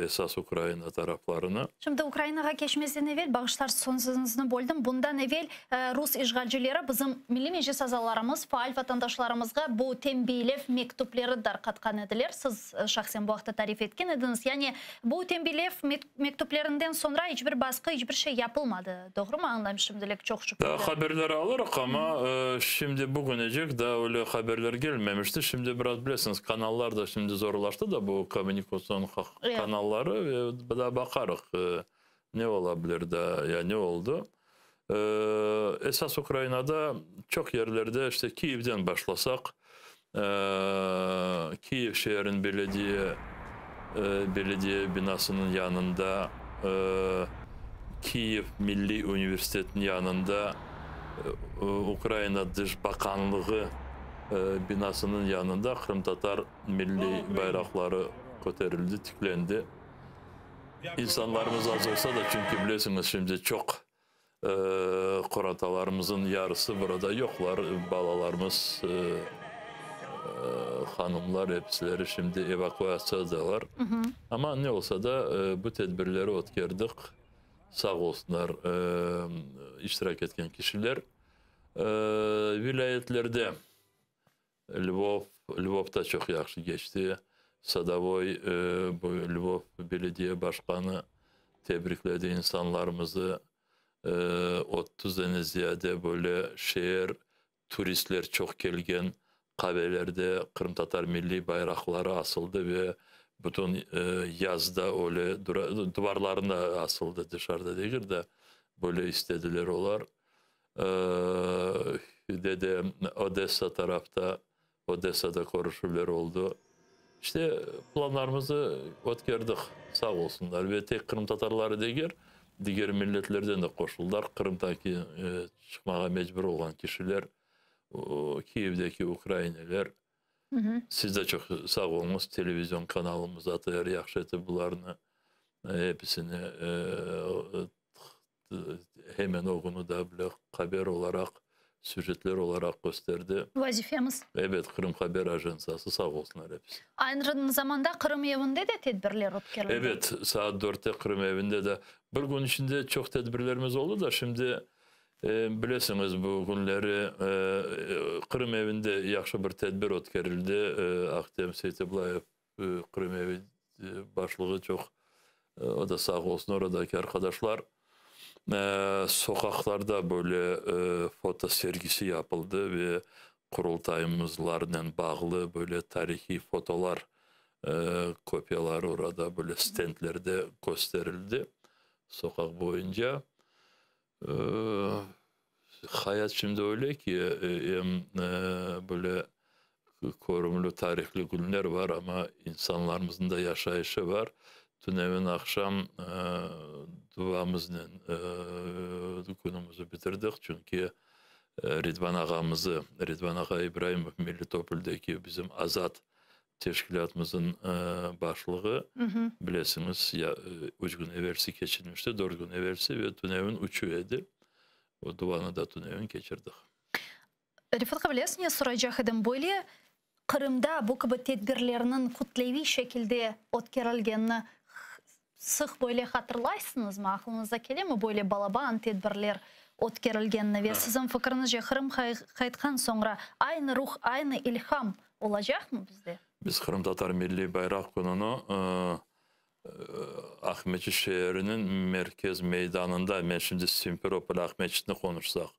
esas Ukraina taraflarını. Şimdi Ukrainağa keçmezden evel, bağışlar, sözüñizni böldim, bundan evel rus işğalcileri bizim Milliy Meclis azalarımız, faal vatandaşlarımızğa bu tenbiylev mektüpleri darqatqan ediler. Siz şahsen bu aqta tarif etken ediñiz. Yani bu tenbiylev mektüplerinden soñra iç bir basqı, iç bir şey yapılmadı. Doğrumı añlayım şimdilik? Çoq şükür. Daa haberler alırıq, amma şimdi bugünecek daa öyle haberler gelmemişti. Şimdi biraz bilesiñiz, kanallar da şimdi zorlaştı da, bu kommunikatsion kanalları, ve daa baqarıq, ne ola bilir daa, ya ne oldı. Esas Ukrainada çoq yerlerde, işte Kiyevden başlasaq, Kiyev şeeriniñ belediye belediye binasınıñ yanında, Kiyev milliy universitetiniñ yanında, Ukraina Dış baqanlığı binasınıñ yanında qırımtatar milliy bayraqları köterildi, tiklendi. İnsanlarımız az olsa da, çünki bilesiñiz, şimdi çoq Qorantalarımızın yarısı burada yoqlar, balalarımız, hanımlar episileri şimdi evakuatsiyadalar. Amma ne olsa da bu tedbirleri ötkerdik, sağ olsunlar iştirak etken kişiler. Vilâyetlerde Lvov, Lvovda çoq yahşı keçti. Sadovoy, bu Lvov belediye başqanı tebrikledi insanlarımızı. 30 dane ziyade böyle şeer, turistler çoq kelgen qavelerde qırımtatar milliy bayraqları asıldı ve bütün yazda öyle duvarlarında asıldı, dışarıda degil de, böyle istediler olar. Dedi, Odessa tarafta, Odessada körüşüvler oldı. İşte, planlarımızı ötkerdik, sağ olsunlar. Ve tek qırımtatarları degil, diger milletlerden de qoşuldılar. Qırımdaki çıqmağa mecbur olğan kişiler, Kiyevdeki ukraineler. Siz de çoq sağ oluñız, televizion kanalımız ATR yahşı etip bularnı episini hemen o künü da bile haber olaraq, süjetler olaraq kösterdi. Vazifemiz. Ebet, Qırım haber ajentsiyası, sağ olsunlar episi. Aynı zamanda Qırım evinde de tedbirler ötkerildi. Ebet, saat dörtte Qırım evinde de. Bir kün içinde çoq tedbirlerimiz oldı da, şimdi, bilesiñiz, bu künleri Qırım evinde yahşı bir tedbir ötkerildi. Ahtem Seyteblayev, Qırım evi başlığı çoq, o da sağ olsun, oradaki arqadaşlar. Soqaqlarda böyle foto sergisi yapıldı ve Qurultayımızlarnen bağlı böyle tarihiy fotolar kopiyaları orada böyle stendlerde kösterildi soqaq boyunca. Hayat şimdi öyle ki, em böyle körümli tarihli künler var, amma insanlarımıznıñ da yaşayışı var. Tünevin aqşam duamıznen künümizni bitirdik, çünki Ridvan ağamızı, Ridvan ağa İbraimov, Melitopoldeki bizim Azat teşkilâtımıznıñ başlığı, bilesiñiz, ya üç kün evelsi keçinmişti, dört kün evelsi ve tünevin üçü edi. O duanı da tünevin keçirdik. Refat ağa, bilesiñ, ne soraycaq edim? Böyle Qırımda bu kibi tedbirlerniñ kütleviy şekilde ötkerilgenini sıq böyle hatırlaysıñızmı? Aqlıñıza kelemi böyle balaban tedbirler ötkerilgenini? Ve siziñ fikriñizce, Qırım qaytqan soñra aynı ruh, aynı ilham olacaqmı bizde? Biz Qırımtatar Milliy Bayraq Kününi Aqmescit şeeriniñ merkez meydanında, men şimdi Simferopol, Aqmescitni qonuşsaq,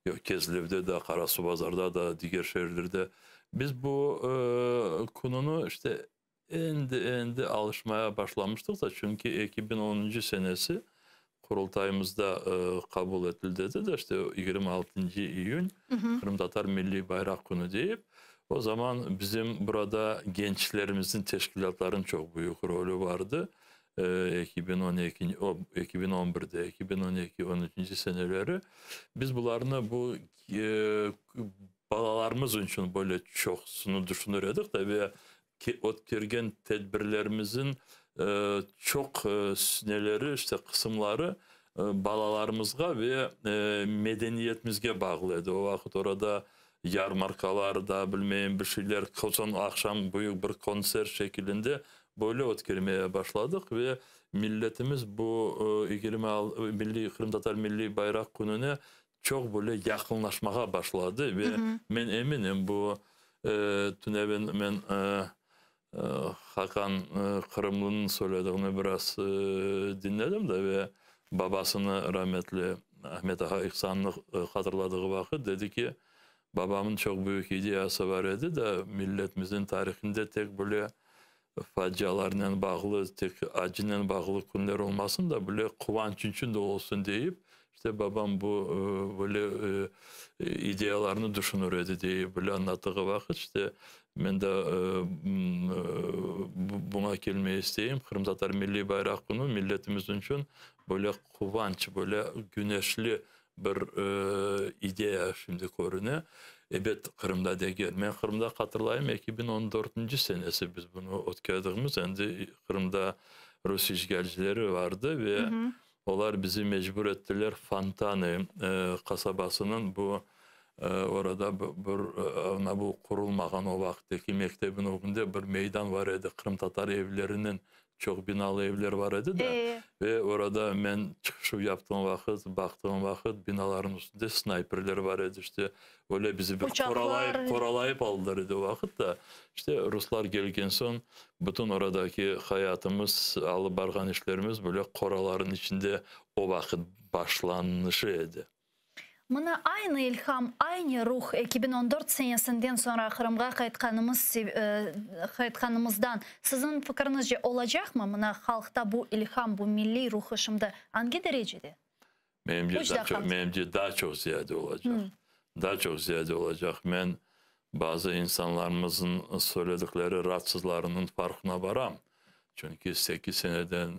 yoq, Kezlevde de, Qarasuvbazarda da, diger şeerlerde, biz bu kününi işte endi-endi alışmaya başlamıştıq da, çünki eki biñ onuncı senesi. Qurultayımızda qabul etildi dedi de, işte 26 iyün Qırımtatar Milliy Bayraq Künü deyip, o zaman bizim burada gençlerimizin teşkilâtlarınıñ çoq büyük rolü vardı. 2012, 2011'de, 2012, 13 seneleri biz bularnı bu balalarımız içün böyle çoqsunu düşünür edik de ve ötkergen tedbirlerimizin çoq neleri, işte qısımları balalarımızğa ve medeniyetimizge bağlı edi. O vaqıt orada yarmarkalar da bilmeyim bir şeyler, soñ aqşam büyük bir kontsert şekilinde böyle ötkermeye başladıq ve milletimiz bu 20 milliy Qırımtatar Milliy Bayraq Kününe çoq böyle yaqınlaşmağa başladı ve men eminim bu tünevin men Hakan Qırımlınıñ söylediğini biraz dinledim de ve babasını rahmetli Ahmet ağa İhsannı hatırladığı vaqıt dedi ki, babamın çoq büyük ideyası var edi de milletimizin tarihinde tek böyle facialarnen bağlı, tek acınen bağlı künler olmasın da böyle quvanç içün de olsun deyip, işte babam bu böyle ideyalarını düşünür edi deyip böyle anlattığı vaqıt, işte men de buña kelmeye isteyim. Qırımtatar Milliy Bayraq Künü milletimiz içün böyle quvanç, böyle güneşli bir ideya şimdi körüne. Ebet, Qırımda degil. Men Qırımda hatırlayım, 2014 senesi biz bunu ötkerdigimiz, endi Qırımda Rus işgalcileri vardı ve olar bizi mecbur ettiler Fontanı qasabasınıñ bu orada bir bu qurulmağan o vaqıttaki mektebin ögünde bir meydan var edi. Qırımtatar evleriniñ çoq binalı evler var edi de. Ve orada men çıqışıv yaptığım vaqıt, baqtığım vaqıt binaların üstünde snayperler var edi. İşte öyle bizi bir qoralayıp, qoralayıp aldılar edi o vaqıt da. İşte ruslar kelgen soñ bütün oradaki hayatımız, alıp barğan işlerimiz böyle qoraların içinde o vaqıt başlanışı edi. Mına aynı ilham, aynı ruh 2014 senesinden soñra Qırımğa qaytqanımız qaytqanımızdan siziñ fikriñizce olacaqmı? Mına halqta bu ilham, bu milliy ruhı şimdi angi derecede? Menimce daa çoq, menimce daa çoq ziyade olacaq. Daa çoq ziyade olacaq. Men bazı insanlarımıznıñ söyledikleri raatsızlarınıñ farqına baram. Çünki 8 seneden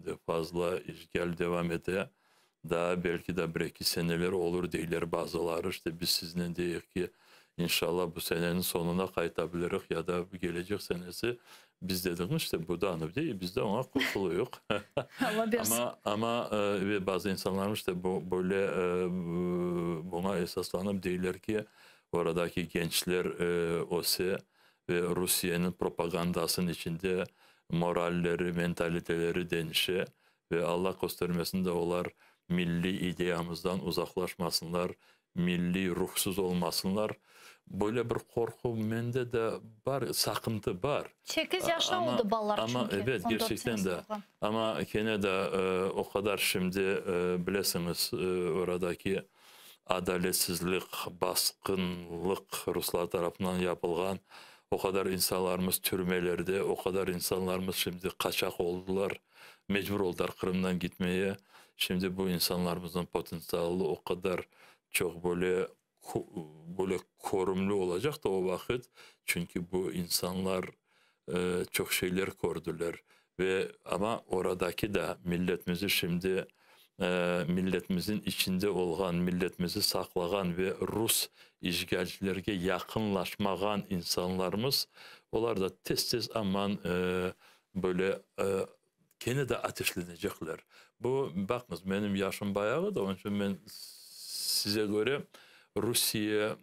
de fazla işgal devam ete. Daa belki de 1-2 seneler olur deyler bazıları. İşte biz siznen deyik ki, inşallah bu seneniñ soñuna qayta bilirik ya da gelecek senesi biz dedik işte Budanov dey, biz de oña qoşuluyıq. Allah bersin. Amma amma ve bazı insanlarımız işte bu böyle buña esaslanıp deyler ki, oradaki gençler öse ve Rusiyeniñ propagandasınıñ içinde moralleri, mentaliteleri deñişe ve Allah köstermesin de olar milliy ideyamızdan uzaqlaşmasınlar, milliy ruhsuz olmasınlar. Böyle bir qorqu mende de bar, saqıntı bar. 8 yaşta oldı balalar Amma çünki. ebet, 14 gerçekten senesi de. olğan. Amma kene de o qadar şimdi bilesiñiz oradaki adaletsizlik, basqınlıq ruslar tarafından yapılğan, o qadar insanlarımız türmelerde, o qadar insanlarımız şimdi qaçaq oldular, mecbur oldular Qırımdan gitmeye. Şimdi bu insanlarımıznıñ potentsialı o qadar çoq böyle böyle körümli olacaq da o vaqıt, çünki bu insanlar çoq şeyler kördiler ve amma oradaki da milletimizi şimdi milletimizin içinde olğan, milletimizi saqlağan ve rus işgalcilerge yaqınlaşmağan insanlarımız, olar da tez-tez aman böyle kene de ateşlenecekler. Bu, baqıñız, menim yaşım bayağı da, onıñ içün men size köre Rusiye,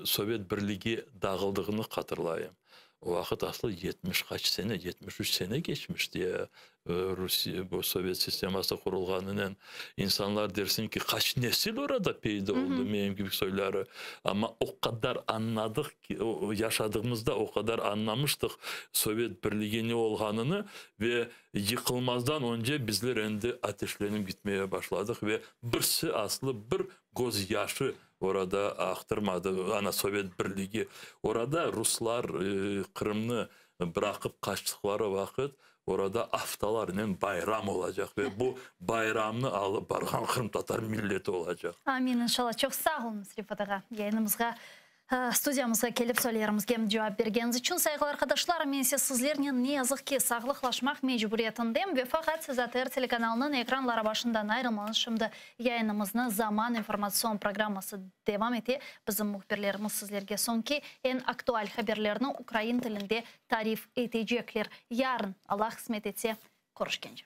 Sovet Birligi dağıldığını hatırlayım. O vaqıt aslı 70 qaç sene, 73 sene keçmişti ya Rusiye, bu Sovet sisteması qurulğanınen. İnsanlar dersin ki, qaç nesil orada peyda oldı, menim kibi soyları. Amma o qadar añladıq ki, yaşadığımızda o qadar añlamıştıq Sovet Birligi ne olğanını ve yıqılmazdan önce bizler endi ateşlenip gitmeye başladıq ve birisi aslı bir göz yaşı orada aqtırmadı, ana Sovet Birligi. Orada ruslar Qırımnı. bıraqıp qaçtıqları vaqıt orada aftalarnen bayram olacaq ve bu bayramnı alıp barğan qırımtatar milleti olacaq. Amin, inşalla. Çoq sağ oluñız, Refat ağa, yayınımızğa, studiyamızğa kelip suallerimizge cevap bergeniñiz içün. Sayğılı arqadaşlar, men ise sizlernen, ne yazıq ki, sağlıqlaşmaq mecburiyetindem ve faqat siz ATR telekanalınıñ ekranları başından ayırılmañız, şimdi yayınımıznı Zaman informatsion programması devam ete, bizim mühbirlerimiz sizlerge soñki eñ aktual haberlerni ukrain tilinde tarif etecekler. Yarın, Allah qısmet etse, körüşkence.